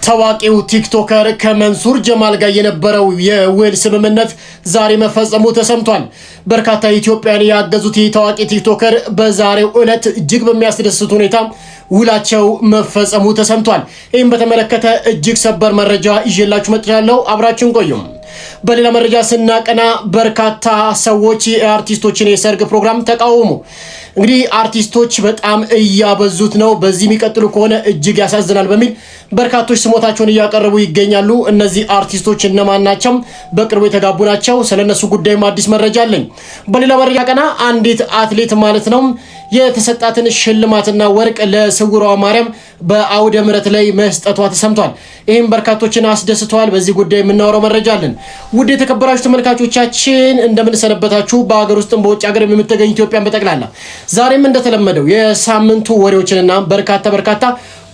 ታዋቂው ቲክቶከር ከመንሱር ጀማል ጋር የነበረው የውል ስምምነት ዛሬ መፈጸሙ ተሰምቷል። በርካታ ኢትዮጵያን ያገዙት ይህ ታዋቂ ቲክቶከር በዛሬው ዕለት እጅግ በሚያስደስት ሁኔታ ውላቸው መፈጸሙ ተሰምቷል። ይህም በተመለከተ እጅግ ሰበር መረጃ ይዤላችሁ መጥቻለሁ። አብራችሁን ቆዩም። በሌላ መረጃ ስናቀና በርካታ ሰዎች የአርቲስቶችን የሰርግ ፕሮግራም ተቃወሙ። እንግዲህ አርቲስቶች በጣም እያበዙት ነው፣ በዚህ የሚቀጥሉ ከሆነ እጅግ ያሳዝናል በሚል በርካቶች ስሞታቸውን እያቀረቡ ይገኛሉ። እነዚህ አርቲስቶች እነማን ናቸው? በቅርቡ የተጋቡ ናቸው። ስለነሱ ጉዳይም አዲስ መረጃ አለኝ። በሌላ መረጃ ቀና አንዲት አትሌት ማለት ነው የተሰጣትን ሽልማትና ወርቅ ለስውሯ ማርያም በአውደ ምሕረት ላይ መስጠቷ ተሰምቷል። ይህም በርካቶችን አስደስተዋል። በዚህ ጉዳይ የምናወራው መረጃ አለን። ውድ የተከበራችሁ ተመልካቾቻችን እንደምንሰነበታችሁ፣ በሀገር ውስጥም በውጭ ሀገር የምትገኙ ኢትዮጵያን በጠቅላላ ዛሬም እንደተለመደው የሳምንቱ ወሬዎችንና በርካታ በርካታ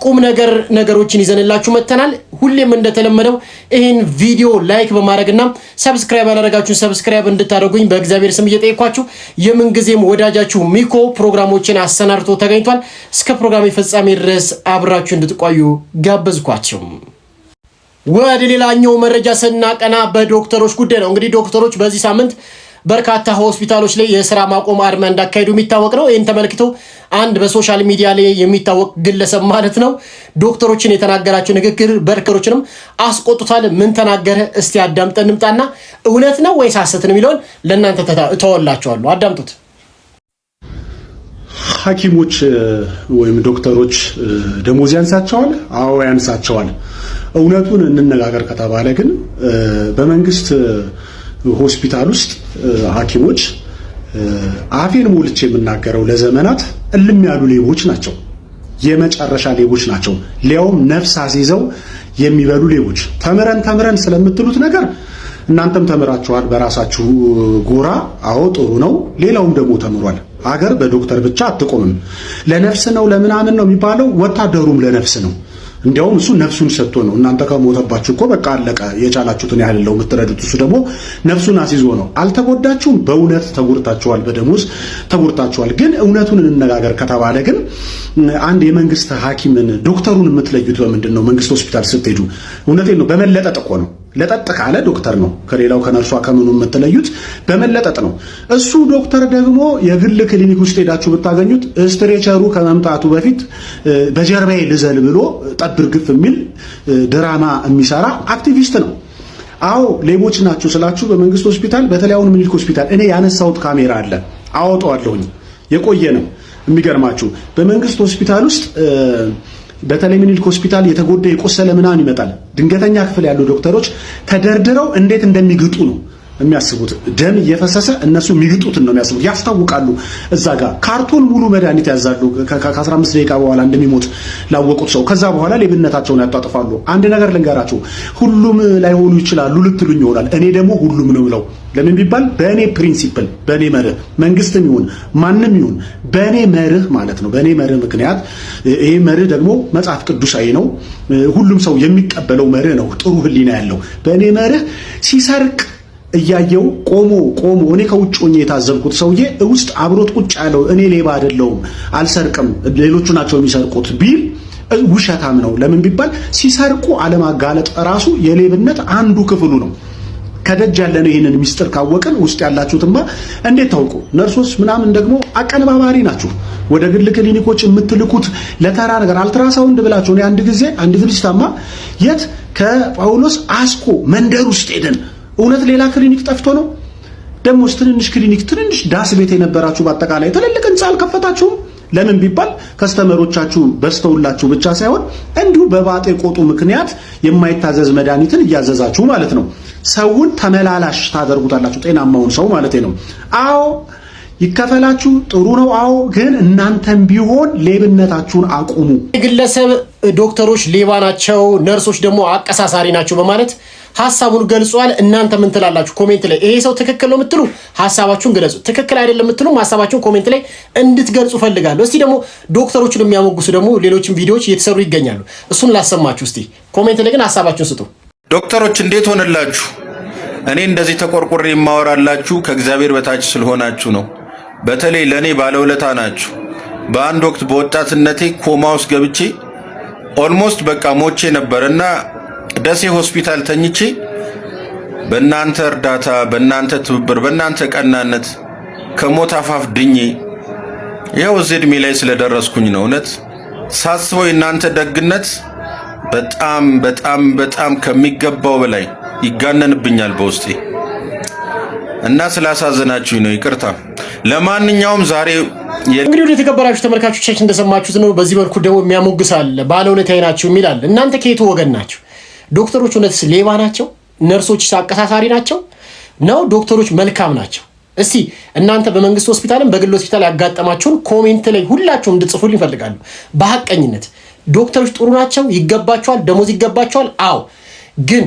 ቁም ነገር ነገሮችን ይዘንላችሁ መጥተናል። ሁሌም እንደተለመደው ይህን ቪዲዮ like በማድረግና subscribe ያላደረጋችሁን subscribe እንድታደርጉኝ በእግዚአብሔር ስም እየጠየኳችሁ የምንጊዜም ወዳጃችሁ ሚኮ ፕሮግራሞችን አሰናድቶ ተገኝቷል። እስከ ፕሮግራሜ ፍጻሜ ድረስ አብራችሁ እንድትቆዩ ጋበዝኳችሁ። ወደ ሌላኛው መረጃ ስናቀና በዶክተሮች ጉዳይ ነው። እንግዲህ ዶክተሮች በዚህ ሳምንት በርካታ ሆስፒታሎች ላይ የስራ ማቆም አድማ እንዳካሄዱ የሚታወቅ ነው። ይህን ተመልክቶ አንድ በ social media ላይ የሚታወቅ ግለሰብ ማለት ነው ዶክተሮችን የተናገራቸው ንግግር በርካቶችንም አስቆጥቷል። ምን ተናገረ? እስቲ አዳምጠን እንምጣና እውነት ነው ወይስ ሐሰት ነው የሚለውን ለእናንተ እተወላችኋለሁ። አዳምጡት። ሐኪሞች ወይም ዶክተሮች ደሞዝ ያንሳቸዋል? አዎ ያንሳቸዋል። እውነቱን እንነጋገር ከተባለ ግን በመንግስት ሆስፒታል ውስጥ ሐኪሞች አፌን ሞልቼ የምናገረው ለዘመናት እልም ያሉ ሌቦች ናቸው። የመጨረሻ ሌቦች ናቸው። ሊያውም ነፍስ አስይዘው የሚበሉ ሌቦች። ተምረን ተምረን ስለምትሉት ነገር እናንተም ተምራችኋል በራሳችሁ ጎራ። አዎ ጥሩ ነው። ሌላውም ደግሞ ተምሯል። አገር በዶክተር ብቻ አትቆምም። ለነፍስ ነው ለምናምን ነው የሚባለው። ወታደሩም ለነፍስ ነው። እንዲያውም እሱ ነፍሱን ሰጥቶ ነው። እናንተ ከሞተባችሁ እኮ በቃ አለቀ። የቻላችሁትን ያህል ነው የምትረዱት። እሱ ደግሞ ነፍሱን አስይዞ ነው። አልተጎዳችሁም። በእውነት ተጎድታችኋል፣ በደሞዝ ተጎድታችኋል። ግን እውነቱን እንነጋገር ከተባለ ግን አንድ የመንግስት ሐኪምን ዶክተሩን የምትለዩት በምንድን ነው? መንግስት ሆስፒታል ስትሄዱ፣ እውነቴን ነው፣ በመለጠጥ እኮ ነው። ለጠጥ ካለ ዶክተር ነው። ከሌላው ከነርሷ ከምኑ የምትለዩት በመለጠጥ ነው። እሱ ዶክተር ደግሞ የግል ክሊኒክ ውስጥ ሄዳችሁ ብታገኙት stretcher ኡ ከመምጣቱ በፊት በጀርባዬ ልዘል ብሎ ጠብር ግፍ የሚል ድራማ የሚሰራ አክቲቪስት ነው። አዎ ሌቦች ናችሁ ስላችሁ በመንግስት ሆስፒታል፣ በተለይ አሁን ምኒልክ ሆስፒታል እኔ ያነሳሁት ካሜራ አለ አወጣዋለሁኝ። የቆየ ነው። የሚገርማችሁ በመንግስት ሆስፒታል ውስጥ በተለይ ምኒልክ ሆስፒታል የተጎዳ የቆሰለ ምናምን ይመጣል። ድንገተኛ ክፍል ያሉ ዶክተሮች ተደርድረው እንዴት እንደሚግጡ ነው የሚያስቡት። ደም እየፈሰሰ እነሱ የሚግጡትን ነው የሚያስቡት። ያስታውቃሉ። እዛ ጋር ካርቶን ሙሉ መድኃኒት ያዛሉ ከ15 ደቂቃ በኋላ እንደሚሞት ላወቁት ሰው። ከዛ በኋላ ሌብነታቸውን ያጧጥፋሉ። አንድ ነገር ልንገራችሁ፣ ሁሉም ላይሆኑ ይችላሉ ልትሉኝ ይሆናል። እኔ ደግሞ ሁሉም ነው ብለው ለምን ቢባል በእኔ principle፣ በእኔ መርህ መንግስትም ይሁን ማንም ይሁን በእኔ መርህ ማለት ነው። በእኔ መርህ ምክንያት ይሄ መርህ ደግሞ መጽሐፍ ቅዱሳዊ ነው። ሁሉም ሰው የሚቀበለው መርህ ነው። ጥሩ ሕሊና ያለው በእኔ መርህ ሲሰርቅ እያየው ቆሞ ቆሞ እኔ ከውጭ ሆኜ የታዘብኩት ሰውዬ ውስጥ አብሮት ቁጭ ያለው እኔ ሌባ አይደለሁም አልሰርቅም፣ ሌሎቹ ናቸው የሚሰርቁት ቢል ውሸታም ነው። ለምን ቢባል ሲሰርቁ አለማጋለጥ ራሱ የሌብነት አንዱ ክፍሉ ነው። ከደጅ ያለነው ይህንን ሚስጥር ካወቅን ውስጥ ያላችሁትማ እንዴት ታውቁ? ነርሶች ምናምን ደግሞ አቀነባባሪ ናችሁ። ወደ ግል ክሊኒኮች የምትልኩት ለተራ ነገር አልትራሳውንድ ብላችሁ እኔ አንድ ጊዜ አንድ ልጅ ታማ የት ከጳውሎስ አስኮ መንደር ውስጥ ሄደን እውነት ሌላ ክሊኒክ ጠፍቶ ነው? ደግሞስ ትንንሽ ክሊኒክ ትንንሽ ዳስ ቤት የነበራችሁ በአጠቃላይ ትልልቅ ህንፃ አልከፈታችሁም? ለምን ቢባል customer ኦቻችሁ በዝተውላችሁ ብቻ ሳይሆን እንዲሁ በባጤ ቆጡ ምክንያት የማይታዘዝ መድኃኒትን እያዘዛችሁ ማለት ነው። ሰውን ተመላላሽ ታደርጉታላችሁ፣ ጤናማውን ሰው ማለት ነው። አዎ ይከፈላችሁ፣ ጥሩ ነው። አዎ ግን እናንተም ቢሆን ሌብነታችሁን አቁሙ። ግለሰብ ዶክተሮች ሌባ ናቸው፣ ነርሶች ደግሞ አቀሳሳሪ ናቸው በማለት ሀሳቡን ገልጿል። እናንተ ምን ትላላችሁ? comment ላይ ይሄ ሰው ትክክል ነው የምትሉ ሀሳባችሁን ግለጹ። ትክክል አይደለም የምትሉም ሀሳባችሁን comment ላይ እንድትገልጹ ፈልጋለሁ። እስቲ ደግሞ ዶክተሮችን የሚያሞግሱ ደግሞ ሌሎችም ቪዲዮዎች እየተሰሩ ይገኛሉ። እሱን ላሰማችሁ እስቲ። comment ላይ ግን ሀሳባችሁን ስጡ። ዶክተሮች እንዴት ሆነላችሁ? እኔ እንደዚህ ተቆርቆሬ የማወራላችሁ ከእግዚአብሔር በታች ስለሆናችሁ ነው። በተለይ ለእኔ ባለውለታ ናችሁ። በአንድ ወቅት በወጣትነቴ ኮማ ውስጥ ገብቼ Almost በቃ ሞቼ ነበር እና ደሴ ሆስፒታል ተኝቼ በእናንተ እርዳታ፣ በእናንተ ትብብር፣ በእናንተ ቀናነት ከሞት አፋፍ ድኜ ይኸው እዚህ ዕድሜ ላይ ስለደረስኩኝ ነው። እውነት ሳስበው የእናንተ ደግነት በጣም በጣም በጣም ከሚገባው በላይ ይጋነንብኛል በውስጤ እና ስላሳዘናችሁኝ ነው፣ ይቅርታ። ለማንኛውም ዛሬ እንግዲህ ወደ የተከበራችሁ ተመልካቾቻችን እንደሰማችሁት ነው። በዚህ መልኩ ደግሞ የሚያሞግሳል ባለውለታዬ ናቸው የሚላል። እናንተ ከየቱ ወገን ናቸው? ዶክተሮች እውነትስ ሌባ ናቸው? ነርሶች አቀሳሳሪ ናቸው ነው? ዶክተሮች መልካም ናቸው? እስቲ እናንተ በመንግስት ሆስፒታልም በግል ሆስፒታል ያጋጠማችሁን comment ላይ ሁላችሁም እንድጽፉልኝ እፈልጋለሁ። በሀቀኝነት ዶክተሮች ጥሩ ናቸው፣ ይገባቸዋል፣ ደሞዝ ይገባቸዋል። አዎ፣ ግን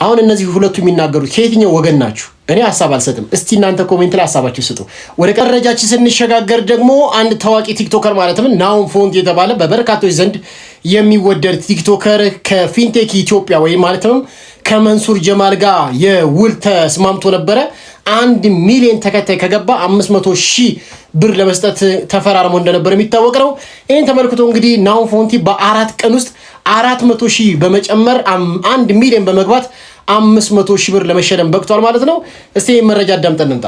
አሁን እነዚህ ሁለቱ የሚናገሩት ከየትኛው ወገን ናችሁ? እኔ ሀሳብ አልሰጥም። እስቲ እናንተ comment ላይ ሀሳባችሁ ስጡ። ወደ መረጃችን ስንሸጋገር ደግሞ አንድ ታዋቂ TikToker ማለትም ናሆም ፎንቲ የተባለ በበርካቶች ዘንድ የሚወደድ TikToker ከፊንቴክ ኢትዮጵያ ወይም ማለትም ከመንሱር ጀማል ጋር የውል ተስማምቶ ነበረ። 1 ሚሊዮን ተከታይ ከገባ 500,000 ብር ለመስጠት ተፈራርሞ እንደነበር የሚታወቅ ነው። ይህን ተመልክቶ እንግዲህ ናሆም ፎንቲ በ4 ቀን ውስጥ 400,000 በመጨመር 1 ሚሊዮን በመግባት 500,000 ብር ለመሸለም በቅቷል ማለት ነው። እስቲ ይህን መረጃ አዳምጠን እንምጣ።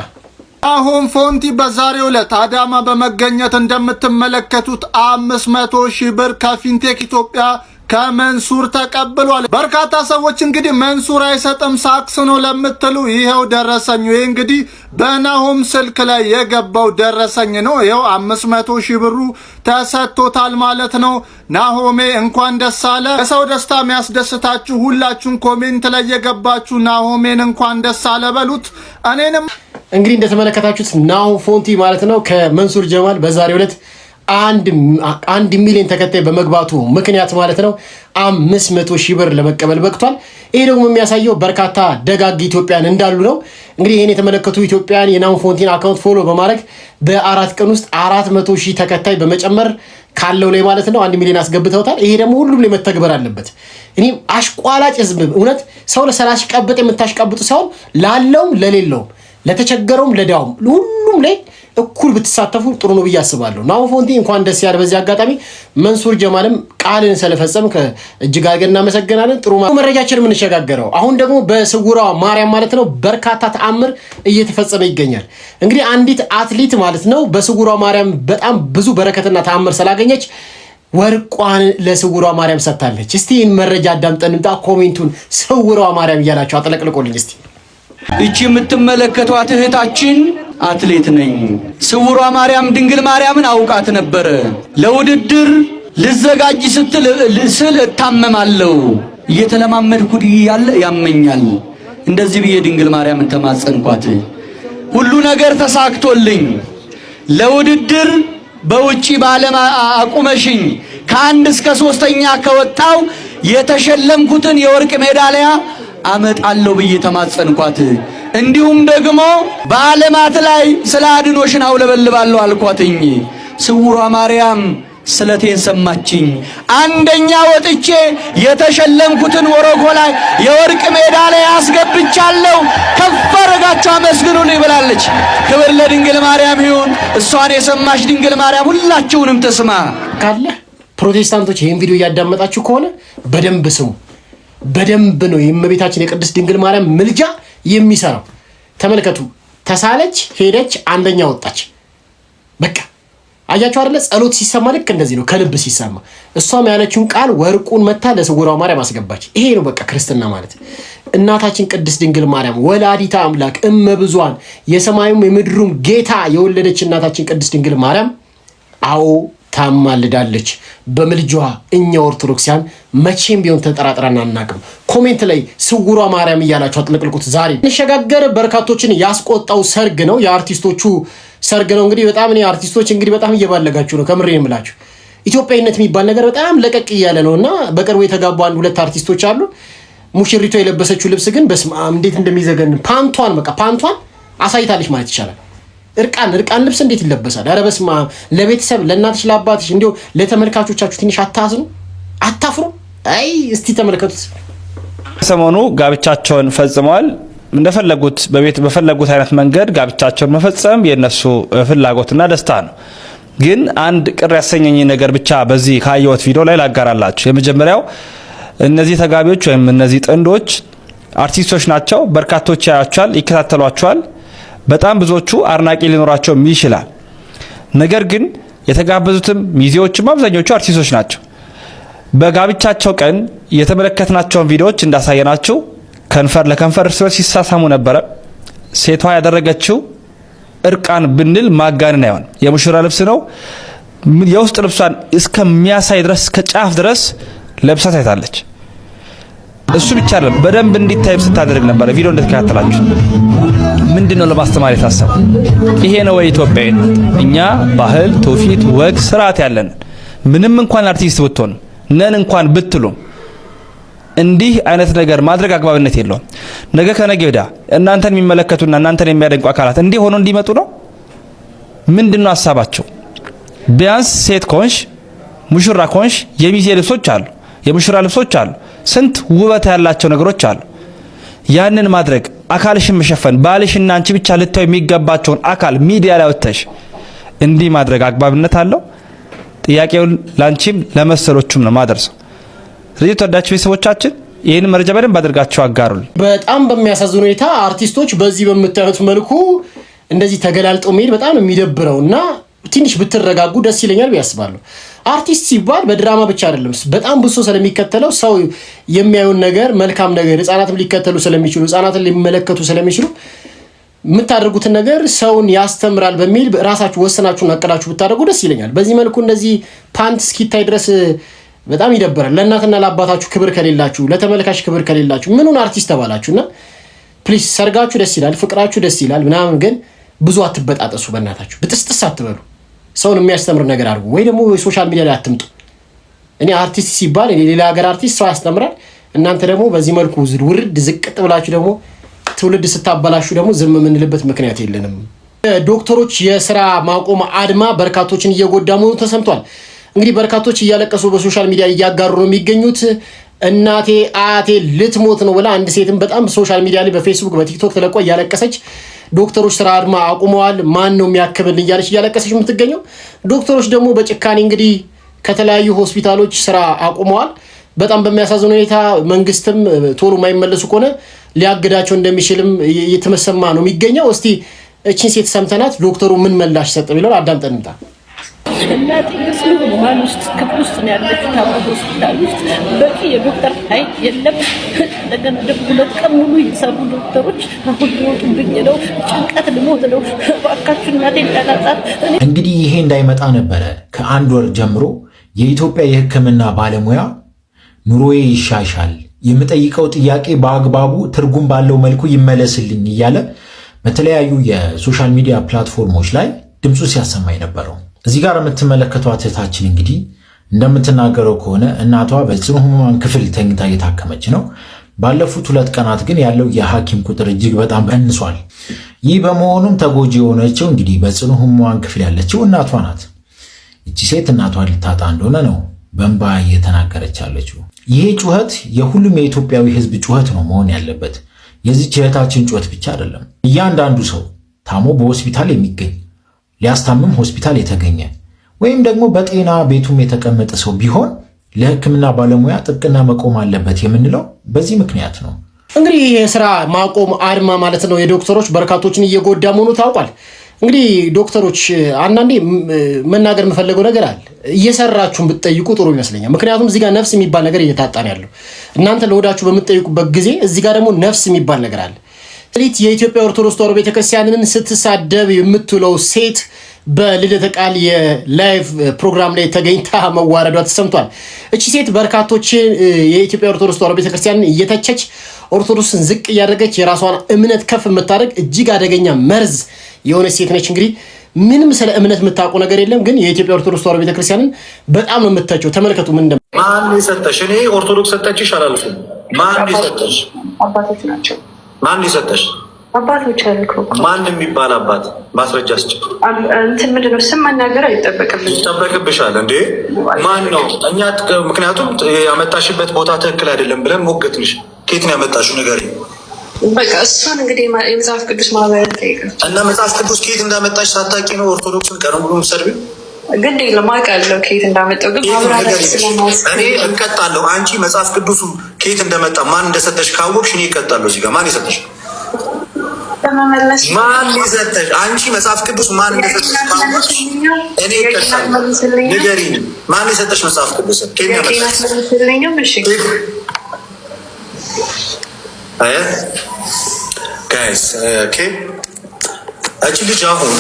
ናሆም ፎንቲ በዛሬው ዕለት አዳማ በመገኘት እንደምትመለከቱት 500,000 ብር ከፊንቴክ ኢትዮጵያ ከመንሱር ተቀብሏል። በርካታ ሰዎች እንግዲህ መንሱር አይሰጥም ሳክስ ነው ለምትሉ ይኸው ደረሰኙ። ይህ እንግዲህ በናሆም ስልክ ላይ የገባው ደረሰኝ ነው። ይኸው 500,000 ብሩ ተሰጥቶታል ማለት ነው። ናሆሜ እንኳን ደስ አለህ። የሰው ደስታ የሚያስደስታችሁ ሁላችሁን comment ላይ የገባችሁ ናሆሜን እንኳን ደስ አለህ በሉት። እኔንም እንግዲህ እንደተመለከታችሁት ናሆም ፎንቲ ማለት ነው ከመንሱር ጀማል በዛሬው ዕለት 1 ሚሊዮን ተከታይ በመግባቱ ምክንያት ማለት ነው 500,000 ብር ለመቀበል በቅቷል። ይሄ ደግሞ የሚያሳየው በርካታ ደጋግ ኢትዮጵያን እንዳሉ ነው። እንግዲህ ይህን የተመለከቱ ኢትዮጵያን የናሆም ፎንቲን account follow በማድረግ በ4 ቀን ውስጥ 400,000 ተከታይ በመጨመር ካለው ላይ ማለት ነው 1 ሚሊዮን አስገብተውታል። ይሄ ደግሞ ሁሉም ላይ መተግበር አለበት። እኔ አሽቋላጭ ህዝብ እውነት ሰው ስላሽቃበጠ የምታሽቃብጡ ሳይሆን ላለውም ለሌለውም ለተቸገረውም ለዳውም ሁሉም ላይ እኩል ብትሳተፉ ጥሩ ነው ብዬ አስባለሁ። ናሆም ፎንቲ እንኳን ደስ ያለህ። በዚህ አጋጣሚ መንሱር ጀማልም ቃልን ስለፈጸምክ እጅግ አድርገን እናመሰግናለን። ጥሩ መረጃችን የምንሸጋገረው አሁን ደግሞ በስውሯ ማርያም ማለት ነው በርካታ ተአምር እየተፈጸመ ይገኛል። እንግዲህ አንዲት አትሌት ማለት ነው በስውሯ ማርያም በጣም ብዙ በረከትና ተአምር ስላገኘች ወርቋን ለስውሯ ማርያም ሰጥታለች። እስቲ ይህን መረጃ አዳምጠን እንምጣ። Comment ኡን ስውሯ ማርያም እያላችሁ አጥለቅልቆልኝ እስቲ። እቺ የምትመለከቷት እህታችን አትሌት ነኝ። ስውሯ ማርያም ድንግል ማርያምን አውቃት ነበረ። ለውድድር ልዘጋጅ ስትል ስል እታመማለሁ፣ እየተለማመድኩ ያለ ያመኛል። እንደዚህ ብዬ ድንግል ማርያምን ተማጸንኳት። ሁሉ ነገር ተሳክቶልኝ ለውድድር በውጪ በዓለም አቁመሽኝ ከአንድ እስከ ሶስተኛ ከወጣው የተሸለምኩትን የወርቅ ሜዳሊያ አመጣለሁ ብዬ ተማጸንኳት። እንዲሁም ደግሞ በዓለማት ላይ ስለ አድኖሽን አውለበልባለሁ አልኳትኝ። ስውሯ ማርያም ስለቴን ሰማችኝ። አንደኛ ወጥቼ የተሸለምኩትን ሞሮኮ ላይ የወርቅ ሜዳሊያ አስገብቻለሁ። ከፍ አድርጋችሁ አመስግኑልኝ ብላለች። ክብር ለድንግል ማርያም ይሁን። እሷን የሰማች ድንግል ማርያም ሁላችሁንም ትስማ። ካለ ፕሮቴስታንቶች ይህን ቪዲዮ እያዳመጣችሁ ከሆነ በደንብ ስሙ። በደንብ ነው የእመቤታችን የቅድስት ድንግል ማርያም ምልጃ የሚሰራው። ተመልከቱ። ተሳለች፣ ሄደች፣ አንደኛ ወጣች። በቃ አያችሁ አይደለ? ጸሎት ሲሰማ ልክ እንደዚህ ነው፣ ከልብ ሲሰማ። እሷም ያለችውን ቃል ወርቁን መታ ለስውሯ ማርያም አስገባች። ይሄ ነው በቃ ክርስትና ማለት። እናታችን ቅድስት ድንግል ማርያም ወላዲተ አምላክ እመ ብዙኃን የሰማዩም የምድሩም ጌታ የወለደች እናታችን ቅድስት ድንግል ማርያም አዎ ታማልዳለች። በምልጃዋ እኛ ኦርቶዶክሲያን መቼም ቢሆን ተጠራጥረን አናውቅም። Comment ላይ ስውሯ ማርያም እያላችሁ አጥለቅልቁት። ዛሬ እንሸጋገር። በርካቶችን ያስቆጣው ሰርግ ነው፣ የአርቲስቶቹ ሰርግ ነው። እንግዲህ በጣም እኔ አርቲስቶች እንግዲህ በጣም እየባለጋችሁ ነው፣ ከምሬ የምላችሁ። ኢትዮጵያዊነት የሚባል ነገር በጣም ለቀቅ እያለ ነው እና በቅርቡ የተጋቡ አንድ ሁለት አርቲስቶች አሉ። ሙሽሪቷ የለበሰችው ልብስ ግን በስመ አብ እንዴት እንደሚዘገን፣ ፓንቷን በቃ ፓንቷን አሳይታለች ማለት ይቻላል። እርቃን እርቃን ልብስ እንዴት ይለበሳል? ኧረ በስመ አብ! ለቤተሰብ ለእናትሽ ለአባትሽ እንዲሁ ለተመልካቾቻችሁ ትንሽ አታዝኑ? አታፍሩ? አይ እስቲ ተመልከቱት። ሰሞኑ ጋብቻቸውን ፈጽመዋል። እንደፈለጉት በቤት በፈለጉት አይነት መንገድ ጋብቻቸውን መፈጸም የነሱ ፍላጎትና ደስታ ነው። ግን አንድ ቅር ያሰኘኝ ነገር ብቻ በዚህ ካየሁት ቪዲዮ ላይ ላጋራላችሁ። የመጀመሪያው እነዚህ ተጋቢዎች ወይም እነዚህ ጥንዶች አርቲስቶች ናቸው። በርካቶች ያያቸዋል፣ ይከታተሏቸዋል። በጣም ብዙዎቹ አድናቂ ሊኖራቸውም ይችላል። ነገር ግን የተጋበዙትም ሚዜዎችም አብዛኞቹ አርቲስቶች ናቸው። በጋብቻቸው ቀን የተመለከትናቸውን ቪዲዮዎች እንዳሳየናችሁ ከንፈር ለከንፈር እርስ በርስ ሲሳሳሙ ነበረ። ሴቷ ያደረገችው እርቃን ብንል ማጋነን አይሆን። የሙሽራ ልብስ ነው። የውስጥ ልብሷን እስከሚያሳይ ድረስ እስከ ጫፍ ድረስ ለብሳ ታይታለች። እሱ ብቻ አይደለም፣ በደንብ እንዲታይም ስታደርግ ነበረ። ቪዲዮ እንደተከታተላችሁ ምንድነው ለማስተማር የታሰበው? ይሄ ነው ወይ ኢትዮጵያዊነት? እኛ ባህል፣ ትውፊት፣ ወግ፣ ስርዓት ያለን ምንም እንኳን አርቲስት ብትሆን ነን እንኳን ብትሉም እንዲህ አይነት ነገር ማድረግ አግባብነት የለውም። ነገ ከነገ ወዲያ እናንተን የሚመለከቱና እናንተን የሚያደንቁ አካላት እንዲህ ሆኖ እንዲመጡ ነው። ምንድነው ሀሳባቸው? ቢያንስ ሴት ኮንሽ ሙሽራ ኮንሽ የሚዜ ልብሶች አሉ፣ የሙሽራ ልብሶች አሉ፣ ስንት ውበት ያላቸው ነገሮች አሉ። ያንን ማድረግ አካልሽን መሸፈን፣ ባልሽና አንቺ ብቻ ልታዩ የሚገባቸውን አካል ሚዲያ ላይ ወጥተሽ እንዲህ ማድረግ አግባብነት አለው? ጥያቄውን ላንቺም ለመሰሎቹም ነው ማደርሰው። ስለዚህ ተወዳጅ ቤተሰቦቻችን ይህን መረጃ በደንብ አድርጋችሁ አጋሩልን። በጣም በሚያሳዝን ሁኔታ አርቲስቶች በዚህ በምታዩት መልኩ እንደዚህ ተገላልጠው መሄድ በጣም ነው የሚደብረው እና ትንሽ ብትረጋጉ ደስ ይለኛል ብዬ አስባለሁ። አርቲስት ሲባል በድራማ ብቻ አይደለም፣ በጣም ብዙ ሰው ስለሚከተለው ሰው የሚያዩን ነገር መልካም ነገር ህጻናትም ሊከተሉ ስለሚችሉ ህጻናትን ሊመለከቱ ስለሚችሉ የምታደርጉትን ነገር ሰውን ያስተምራል በሚል ራሳችሁ ወሰናችሁን አቅዳችሁ ብታደርጉ ደስ ይለኛል። በዚህ መልኩ እንደዚህ ፓንት እስኪታይ ድረስ በጣም ይደብራል። ለእናትና ለአባታችሁ ክብር ከሌላችሁ፣ ለተመልካች ክብር ከሌላችሁ ምኑን አርቲስት ተባላችሁ? እና please ሰርጋችሁ ደስ ይላል፣ ፍቅራችሁ ደስ ይላል ምናምን፣ ግን ብዙ አትበጣጠሱ። በእናታችሁ ብጥስጥስ አትበሉ። ሰውን የሚያስተምር ነገር አድርጉ፣ ወይ ደግሞ social media ላይ አትምጡ። እኔ አርቲስት ሲባል ሌላ ሀገር አርቲስት ሰው ያስተምራል። እናንተ ደግሞ በዚህ መልኩ ውርድ ዝቅጥ ብላችሁ ደግሞ ትውልድ ስታበላሹ ደግሞ ዝም የምንልበት ምክንያት የለንም። ዶክተሮች የስራ ማቆም አድማ በርካቶችን እየጎዳ መሆኑ ተሰምቷል። እንግዲህ በርካቶች እያለቀሱ በ social media እያጋሩ ነው የሚገኙት። እናቴ አያቴ ልትሞት ነው ብላ አንድ ሴትም በጣም social media ላይ በፌስቡክ በቲክቶክ ተለቆ እያለቀሰች ዶክተሮች ስራ አድማ አቁመዋል፣ ማን ነው የሚያክምልን እያለች እያለቀሰች የምትገኘው። ዶክተሮች ደግሞ በጭካኔ እንግዲህ ከተለያዩ ሆስፒታሎች ስራ አቁመዋል። በጣም በሚያሳዝን ሁኔታ መንግስትም ቶሎ የማይመለሱ ከሆነ ሊያግዳቸው እንደሚችልም እየተሰማ ነው የሚገኘው። እስቲ እችን ሴት ሰምተናት ዶክተሩ ምን ምላሽ ሰጠ የሚለውን አዳምጠን እንምጣ። እናቴ በጽኑ ህሙማን ውስጥ ክፍል ውስጥ ነው ያለችው። ታማ ሆስፒታል ውስጥ በቂ የዶክተር ኃይል የለም። እንደገና ደግሞ 2 ቀን ሙሉ የሰሩ ዶክተሮች አሁን ሊወጡብኝ ነው። ጭንቀት ልሞት ነው። እባካችሁ እናቴ እንዳላጣት። እንግዲህ ይሄ እንዳይመጣ ነበረ ከአንድ ወር ጀምሮ የኢትዮጵያ የሕክምና ባለሙያ ኑሮዬ ይሻሻል፣ የምጠይቀው ጥያቄ በአግባቡ ትርጉም ባለው መልኩ ይመለስልኝ እያለ በተለያዩ የ social media platform ኦች ላይ ድምፁ ሲያሰማ የነበረው። እዚህ ጋር የምትመለከቷት እህታችን እንግዲህ እንደምትናገረው ከሆነ እናቷ በጽኑ ህሙማን ክፍል ተኝታ እየታከመች ነው። ባለፉት 2 ቀናት ግን ያለው የሐኪም ቁጥር እጅግ በጣም ቀንሷል። ይህ በመሆኑም ተጎጂ የሆነችው እንግዲህ በጽኑ ህሙማን ክፍል ያለችው እናቷ ናት። እቺ ሴት እናቷን ልታጣ እንደሆነ ነው በእንባ እየተናገረች ያለችው። ይሄ ጩኸት የሁሉም የኢትዮጵያዊ ህዝብ ጩኸት ነው መሆን ያለበት። የዚች እህታችን ጩኸት ብቻ አይደለም። እያንዳንዱ ሰው ታሞ በሆስፒታል የሚገኝ፣ ሊያስታምም ሆስፒታል የተገኘ ወይም ደግሞ በጤና ቤቱም የተቀመጠ ሰው ቢሆን ለሕክምና ባለሙያ ጥብቅና መቆም አለበት የምንለው በዚህ ምክንያት ነው። እንግዲህ ይህ የስራ ማቆም አድማ ማለት ነው የዶክተሮች በርካቶችን እየጎዳ መሆኑ ታውቋል። እንግዲህ ዶክተሮች አንዳንዴ መናገር የምፈለገው ነገር አለ። እየሰራችሁን ብትጠይቁ ጥሩ ይመስለኛል። ምክንያቱም እዚህ ጋር ነፍስ የሚባል ነገር እየታጣ ነው ያለው። እናንተ ለሆዳችሁ በምትጠይቁበት ጊዜ እዚህ ጋር ደግሞ ነፍስ የሚባል ነገር አለ። የኢትዮጵያ ኦርቶዶክስ ተዋሕዶ ቤተክርስቲያንን ስትሳደብ የምትውለው ሴት በልደተ ቃል የ live ፕሮግራም ላይ ተገኝታ መዋረዷ ተሰምቷል። እቺ ሴት በርካቶችን የኢትዮጵያ ኦርቶዶክስ ተዋሕዶ ቤተክርስቲያንን እየተቸች፣ ኦርቶዶክስን ዝቅ እያደረገች፣ የራሷን እምነት ከፍ የምታደርግ እጅግ አደገኛ መርዝ የሆነች ሴት ነች። እንግዲህ ምንም ስለ እምነት የምታውቀው ነገር የለም፣ ግን የኢትዮጵያ ኦርቶዶክስ ተዋሕዶ ቤተክርስቲያንን በጣም ነው የምትተቸው። ተመልከቱ ምን ማን የሰጠሽ? እኔ ኦርቶዶክስ ሰጠችሽ አላልኩም። ማን የሰጠሽ? አባቶች ናቸው። ማን የሰጠሽ? አባቶች አልኩህ እኮ። ማን የሚባል አባት? ማስረጃ ስጭ። እንትን ምንድን ነው፣ ስም መናገር አይጠበቅብኝም። ይጠበቅብሻል እንዴ? ማን ነው? እኛ ምክንያቱም ያመጣሽበት ቦታ ትክክል አይደለም ብለን ሞገትንሽ። ከየት ነው ያመጣሽው? ንገሪኝ። በቃ እሷን እንግዲህ የመጽሐፍ ቅዱስ ማህበር ጠይቃቸው። እና መጽሐፍ ቅዱስ ከየት እንዳመጣሽ ሳታውቂ ነው ኦርቶዶክስን ቀን ሙሉ የምትሰድቢው? ግድ የለም፣ አውቃለሁ ከየት እንዳመጣው፣ ግን ማብራሪያ እኔ እቀጣለሁ። አንቺ መጽሐፍ ቅዱሱ ከየት እንደመጣ፣ ማን እንደሰጠሽ ካወቅሽ እኔ እቀጣለሁ። እዚህ ጋር ማን የሰጠሽ? ማን የሰጠሽ? አንቺ መጽሐፍ ቅዱስ ማን እንደሰጠሽ ካወቅሽ እኔ እቀጣለሁ። ንገሪኝ፣ ማን የሰጠሽ መጽሐፍ ቅዱስ? ከየት ያመጣሽ? Guys, okay፣ እቺ ልጅ አሁን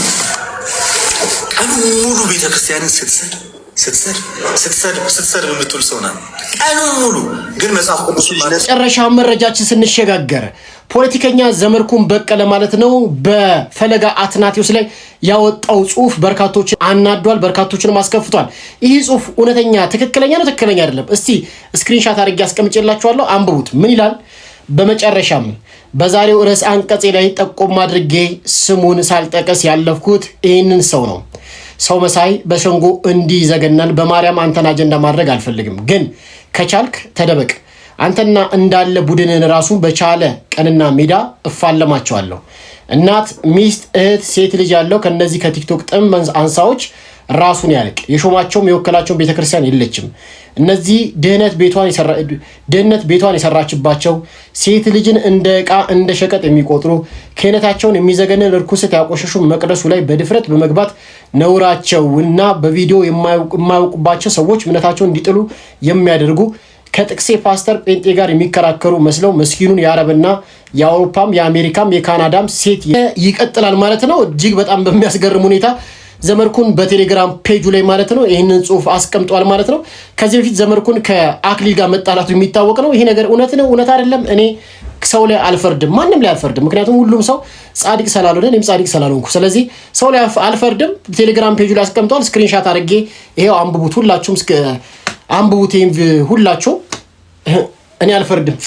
ቀኑ ሙሉ ቤተክርስቲያንን ስትሰድ ስትሰድ ስትሰድ ስትሰድብ የምትውል ሰው ናት። ቀኑ ሙሉ ግን መጽሐፍ ቅዱስ መጨረሻ መረጃችን ስንሸጋገር ፖለቲከኛ ዘመድኩን በቀለ ማለት ነው በፈለገ አትናቴዎስ ላይ ያወጣው ጽሁፍ በርካቶችን አናዷል፣ በርካቶችንም አስከፍቷል። ይህ ጽሁፍ እውነተኛ ትክክለኛ ነው፣ ትክክለኛ አይደለም? እስቲ screenshot አድርጌ አስቀምጬላችኋለሁ፣ አንብቡት። ምን ይላል? በመጨረሻም በዛሬው ርዕስ አንቀጼ ላይ ጠቆም አድርጌ ስሙን ሳልጠቅስ ያለፍኩት ይህንን ሰው ነው። ሰው መሳይ በሸንጎ እንዲዘገነን በማርያም አንተን አጀንዳ ማድረግ አልፈልግም፣ ግን ከቻልክ ተደበቅ። አንተና እንዳለ ቡድንን ራሱ በቻለ ቀንና ሜዳ እፋለማቸዋለሁ። እናት፣ ሚስት፣ እህት፣ ሴት ልጅ ያለው ከነዚህ ከቲክቶክ ጥም አንሳዎች ራሱን ያርቅ። የሾማቸውም የወከላቸውን ቤተክርስቲያን የለችም። እነዚህ ድህነት ቤቷን የሰራችባቸው፣ ሴት ልጅን እንደ ዕቃ እንደ ሸቀጥ የሚቆጥሩ፣ ክህነታቸውን የሚዘገንን እርኩሰት ያቆሸሹ፣ መቅደሱ ላይ በድፍረት በመግባት ነውራቸውና በቪዲዮ የማያውቁባቸው ሰዎች እምነታቸውን እንዲጥሉ የሚያደርጉ፣ ከጥቅሴ ፓስተር ጴንጤ ጋር የሚከራከሩ መስለው መስኪኑን የአረብና የአውሮፓም የአሜሪካም የካናዳም ሴት ይቀጥላል ማለት ነው። እጅግ በጣም በሚያስገርም ሁኔታ ዘመድኩን በቴሌግራም ፔጁ ላይ ማለት ነው ይህንን ጽሁፍ አስቀምጧል ማለት ነው። ከዚህ በፊት ዘመድኩን ከአክሊል ጋር መጣላቱ የሚታወቅ ነው። ይሄ ነገር እውነት ነው እውነት አይደለም፣ እኔ ሰው ላይ አልፈርድም፣ ማንም ላይ አልፈርድም። ምክንያቱም ሁሉም ሰው ጻድቅ ስላልሆነ እኔም ጻድቅ ስላልሆንኩ፣ ስለዚህ ሰው ላይ አልፈርድም። ቴሌግራም ፔጁ ላይ አስቀምጧል። Screenshot አድርጌ ይሄው አንብቡት፣ ሁላችሁም አንብቡት፣ ሁላችሁ። እኔ አልፈርድም።